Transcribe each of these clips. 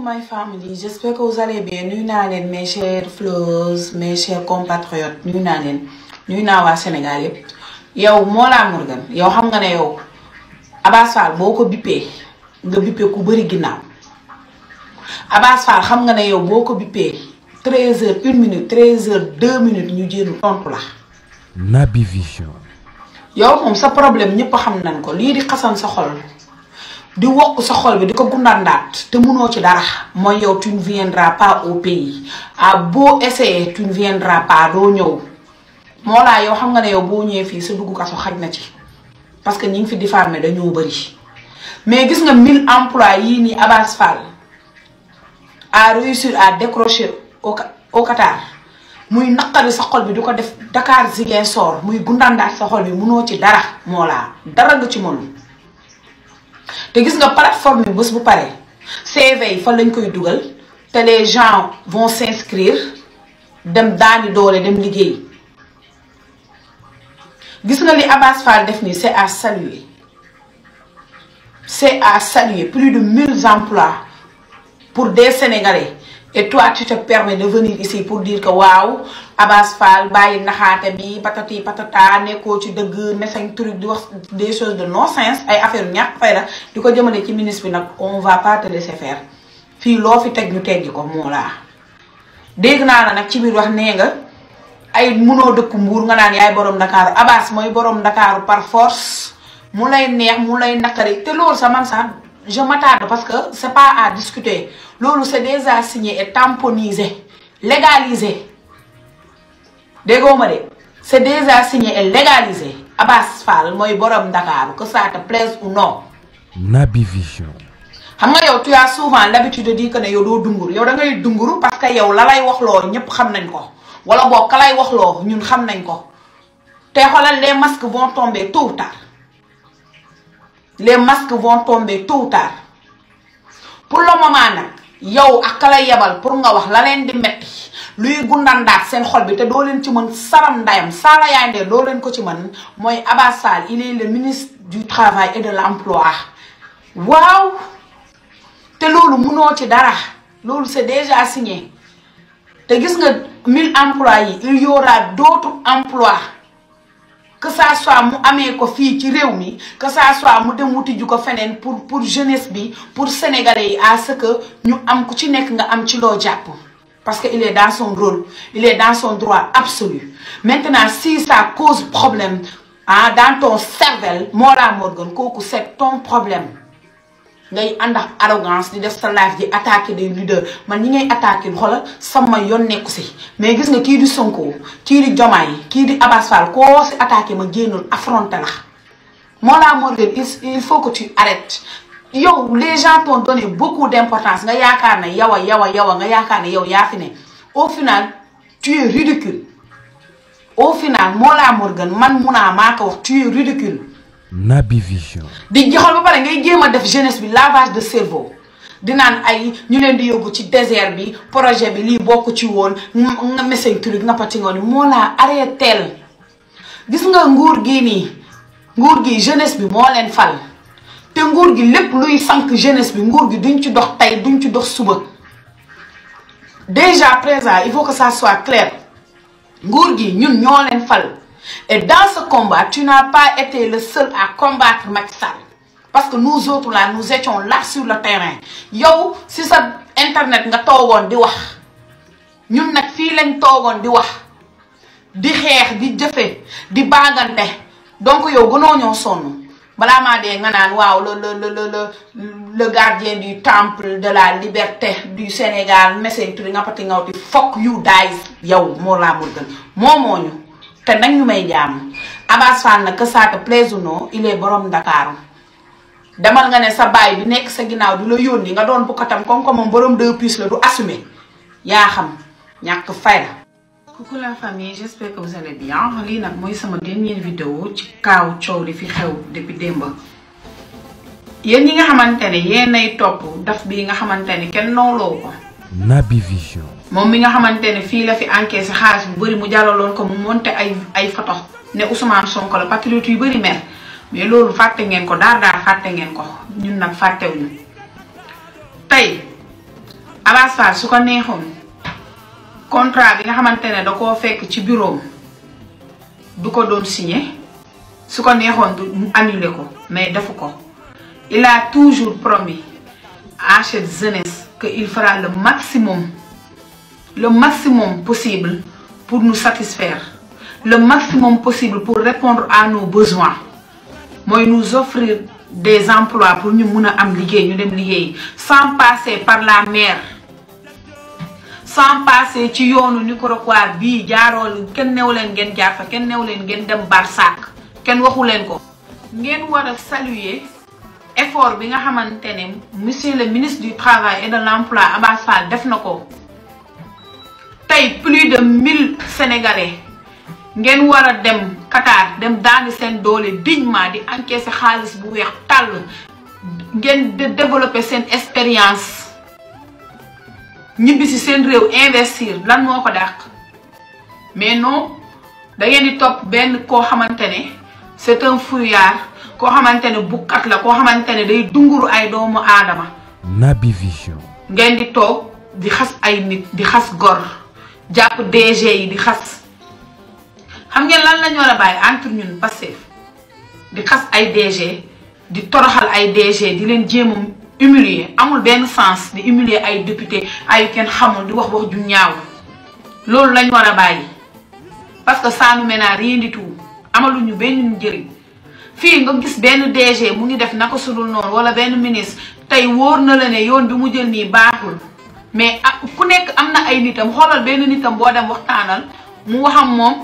my family, j'espère que vous allez bien. Nuyu naa leen mes chers fleurs, mes chers compatriotes. Nuyu naa leen nuyu naa waa Sénégal yépp. Yow Mollah Morgun yow xam nga ne yow Abass Fall boo ko bippee nga bippee ku bëri ginnaaw. Abass Fall xam nga ne yow boo ko bippee 13h 1 minute 13h 2 minutes ñu jéem tontu la. Naby Vision. yow moom sa problème ñëpp xam nañ ko lii di xasan sa xol di wokk sa xol bi di ko gundandaat te munoo ci dara mooy yow tu ne viendras pas au pays à beau essayer tu ne viendras pas doo ñëw. Mollah yow xam nga ne yow boo ñëwee fii sa dugg kaso xaj na ci parce que ñi ngi fi diffamé dañoo bëri mais gis nga 1000 emplois yii nii Abass Fall a réussi à décrocher au Qatar muy naqari sa xol bi di ko def Dakar Ziguinchor muy gundandaat sa xol bi munoo ci dara Mollah dara nga ci mënu te gis nga plateforme bi bés bu pare CV yi fan lañ koy dugal te les gens vont s'inscrire dem daani doole dem liggéey. Gis nga li Abass Fall def nii c'est à saluer plus de 1000 emplois pour des Sénégalais et toi tu te permets de venir ici pour dire que waaw Abass Fall bàyyi naxaate bi patati patata nekkoo ci dëgg mesañ truc di wax des choses de non sens ay affaire ñàkk fay la di ko jëmale ci ministre bi nag on va pas te laisser faire fii loo fi teg ñu teggi ko Mollah dégg naa la nag ci biir wax nee nga ay munoo dëkk Mbuur nga naan yaay borom Dakar Abass mooy borom Dakar par force mu lay neex mu lay naqari te loolu sa man sax je m'attarde parce que c'est pas à discuter loolu c'est déjà signé et tamponnisé légalisé déggoo ma de c'est déjà signé et légalisé Abass Fall mooy borom Dakar que ça te plaise ou non. Naby Vision. xam nga yow tu as souvent l'habitude de dire que ne yow doo dunguru yow da ngay dunguru parce que yow la lay wax loo ñëpp xam nañ ko. wala boog ka lay waxloo ñun xam nañ ko te xoolal les masques vont tomber tôt ou tard les masques vont tomber tôt ou tard pour le moment nag yow ak ka lay yebal pour nga wax la leen di metti luy gundandaat seen xol bi te doo leen ci mën saram ndayam saala yaay ndee doo leen ko ci mën mooy Abass Fall il est le ministre du travail et de l'emploi waaw te loolu munoo ci dara loolu c'est déjà signé te gis nga 1000 emplois yi il y aura d'autres emplois que ça soit mu amee ko fii ci réew mi que ça soit mu dem wuti ju ko feneen pour jeunesse bi pour sénégalais yi à ce que ñu am ku ci nekk nga am ci loo jàpp parce que il est dans son rôle il est dans son droit absolu maintenant si ça cause problème dans ton cervelle Mollah Morgun kooku c'est ton problème ngay ànd ak arrogance di def sa live di attaquer des leaders man ñi ngay attaquer xoolal sama yoon nekku si mais gis nga kii di Sonko kii di Diomaye kii di Abass Fall koo si attaquer ma génnoon affronter la Mollah Morgun il faut que tu arrêtes yow les gens t'ont donné beaucoup d'importance nga yaakaar ne yow nga yaakaar ne yow yaa fi ne au final tu es ridicule au final Mollah Morgun man munaa maa ko wax tu es ridicule. Naby Vision. di joxal ba pare ngay jéem a def jeunesse bi lavage de cerveau di naan ay ñu leen di yóbbu ci désert bi projet bi lii bokk ci woon nga message truc nga pati ngoon Mollah arrêteel gis nga nguur gi nii nguur gi jeunesse bi moo leen fal te nguur gi lépp luy sànq jeunesse bi nguur gi duñ ci dox tey duñ ci dox suba déjà présent il faut que ça soit clair nguur gi ñun ñoo leen fal. Et dans ce combat, tu n'as pas été le seul à combattre Macky Sall. Parce que nous autres là, nous étions là sur le terrain. Yo, si ça internet nga togon di wax. Ñun nak fi lañ togon di wax. Di xex, di jëfé, di bagante. Donc yow gëno ñoo sonu. Bala ma dé nga naan waaw le gardien du temple de la liberté du Sénégal, message tu nga pati ngawti fuck you guys. Yow Mollah Morgun. Momoñu te nag ñu may jàmm Abass Fall nag que ça te plaise ou non il est borom Dakar demal nga ne sa baay bi nekk sa ginnaaw du la yónni nga doon bu ko tam comme moom borom 2 puces la du assumer yaa xam ñàkk fayda. Coucou la famille, j'espère que vous allez bien lii nag mooy sama dernière vidéo ci kaaw coow li fi xew depuis démb yéen ñi nga xamante ne yéenay topp daf bi nga xamante ne kenn nooloo ko. Naby Vision. moom mi nga xamante ne fii la fi encaissé xaalis bu bëri mu jàllaloon ko mu monté ay photo ne Ousmane Sonko la patriote yu bëri mer mais loolu fàtte ngeen ko daar fàtte ngeen ko ñun nag fàttewuñu tey Abass Fall su ko neexoon contrat bi nga xamante ne da koo fekk ci bureau du ko doon signé su ko neexoon du annulé ko mais defu ko. Il a toujours promis à cette jeunesse qu'il fera le maximum possible pour nous satisfaire, le maximum possible pour répondre à nos besoins. Moi, nous offrir des emplois pour nous am liggéey ñu dem liggéey sans passer par la mer, sans passer ci yoonu Nicaragua bii jaaroo kenn new leen ngeen jaar fa kenn new leen ngeen dem Barsak kenn waxu leen ko. ngeen war a saluer effort bi nga xamante ne monsieur le ministre du travail et de l'emploi Abass Fall def na ko. tey plus de 1000 sénégalais ngeen war a dem Qatar dem daani seen doole dignement di encaisser xaalis bu weex tàll ngeen de développer seen expérience ñibbi si seen réew investir lan moo ko dàq. mais non da ngeen di topp benn koo xamante ne c'est un fouillard koo xamante ne bukkat la koo xamante ne day dunguru ay doomu aadama. Naby Vision. ngeen di toog di xas ay nit di xas gor jàpp DG yi di xas. xam ngeen lan lañ war a bàyyi entre ñun Pastef di xas ay DG di toroxal ay DG di leen jéem a humilier amul benn sens di humilier ay député ay kenn xamul di wax ju ñaaw loolu lañ war a bàyyi parce que ça nous mène à rien du tout amaluñu benn njëriñ. fii nga gis benn DG mu ngi def naka sudul noonu wala benn ministre tey wóor na la ne yoon bi mu jël nii baaxul mais ku nekk am na ay nitam xoolal benn nitam boo dem waxtaanal mu waxam moom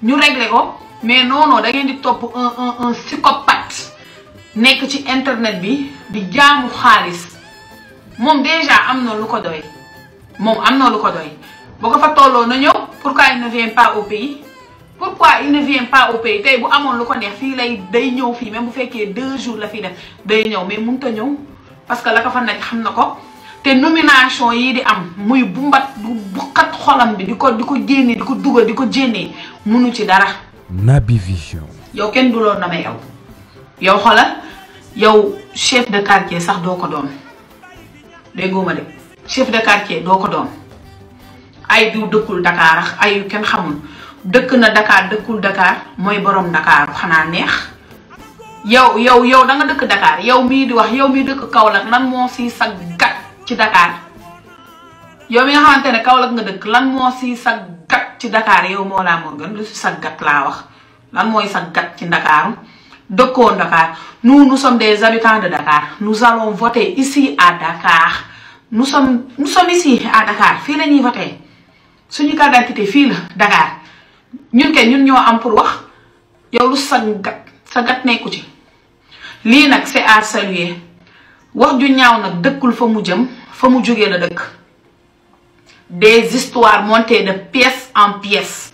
ñu réglé ko mais non da ngeen di topp un psychopathe nekk ci internet bi di jaamu xaalis moom déjà am na lu ko doy boo ko fa tolloo na ñëw pourquoi il ne vient pas au pays. pourquoi il ne vient pas au pays tey bu amoon lu ko neex fii day ñëw fii même bu fekkee 2 jours la fi def day ñëw mais mënut a ñëw parce que la ko fa nekk xam na ko te nomination yi di am muy bu xat xolam bi di ko génne di ko dugal di ko jénnee mënu ci dara. Naby Vision. yow kenn du loo namee yow xoolal yow chef de quartier sax doo ko doon déggoo ma de chef de quartier doo ko doon ay diw dëkkul Dakar ak ay kenn xamul. dëkk na Dakar dëkkul Dakar mooy borom Dakar xanaa neex yow da nga dëkk Dakar yow mii di wax yow mii dëkk Kaolack lan moo si sa gat ci Dakar yow mi nga xamante ne Kaolack nga dëkk lan moo si sa gat ci Dakar yow moo laa moo gën lu si sa gat laa wax lan mooy sa gat ci Dakar dëkkoon Dakar nous sommes des habitants de Dakar nous allons voter ici à Dakar nous sommes ici à Dakar fii la ñuy voter suñu carte d'identité fii la Dakar. ñun ñoo am pour wax yow lu sa gat nekku ci lii nag c'est à saluer wax ju ñaaw nag dëkkul fa mu jëm fa mu jógee la dëkk des histoires montées de pièce en pièce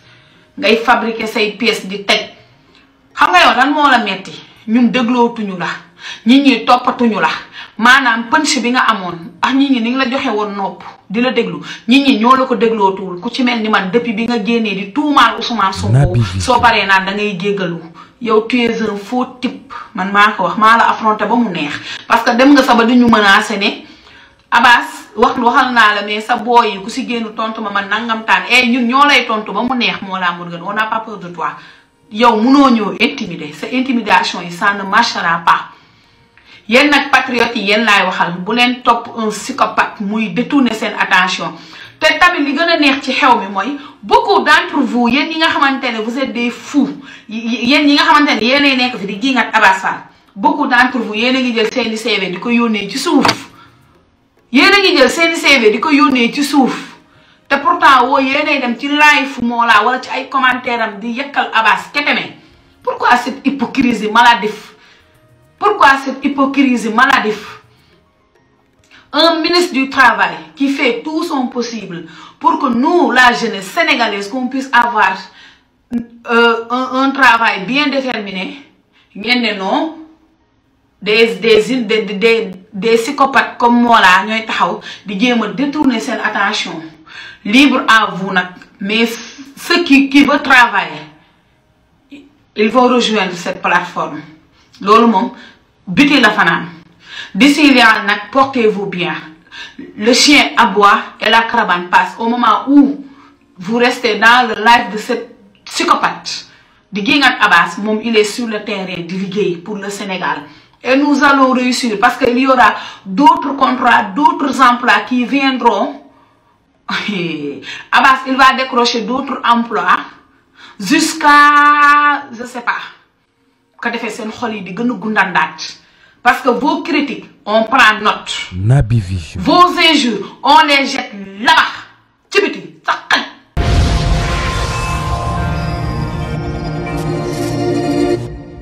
ngay fabriquer say pièces di teg xam nga yow lan moo la metti ñun déglootuñu la nit ñi toppatuñu la maanaam punch bi nga amoon ak nit ñi ni nga la joxe woon nopp di la déglu nit ñi ñoo la ko déglootuwul ku ci mel ni man depuis bi nga génnee di tuumaal Ousmane Sonko soo paree naan da ngay jéggalu yow tu es un faux type man maa ko wax maa la affronté ba mu neex parce que dem nga sa ba di ñu menacé ne Abass waxal naa la mais sa booy yi ku si génn tontu ma man nangam taan ñun ñoo lay tontu ba mu neex moo laa mën gën on n'a pas peur de toi yow munoo ñëw intimider sa intimidation yi ça ne marchera pas. yéen nag patriotes yi yéen laay waxal bu leen topp un psychopathe muy détourner seen attention te tamit li gën a neex ci xew mi mooy beaucoup d'entre vous yéen ñi nga xamante ne vous êtes des fous yéen ñi nga xamante ne yéenay nekk fi di giingat Abass Fall beaucoup d'entre vous yéen a ngi jël seeni CV di ko yónnee ci suuf te pourtant woo yéenay dem ci live moo laa wala ci ay commentaire am di yekkal Abass keteme pourquoi cette hypocrisie maladif. Pourquoi cette hypocrisie maladive? Un ministre du Travail qui fait tout son possible pour que nous, la jeunesse sénégalaise, qu'on puisse avoir un travail bien déterminé. Non, des psychopathes comme moi là, ils détourner cette attention. Libre à vous, mais ceux qui veulent travailler, ils vont rejoindre cette plateforme. Lolo mom biti la fanaan d'ici là nag portez-vous bien Le chien aboie et la caravane passe. Au moment où vous restez dans le live de cette psychopathe, de Guingat Abbas, il est sur le terrain de liguer pour le Sénégal. Et nous allons réussir parce qu'il y aura d'autres contrats, d'autres emplois qui viendront. Abbas, il va décrocher d'autres emplois jusqu'à, je ne sais pas, quand il fait parce que vos critiques, on prend note. Naby Vision. Vos injures, on les jette là-bas.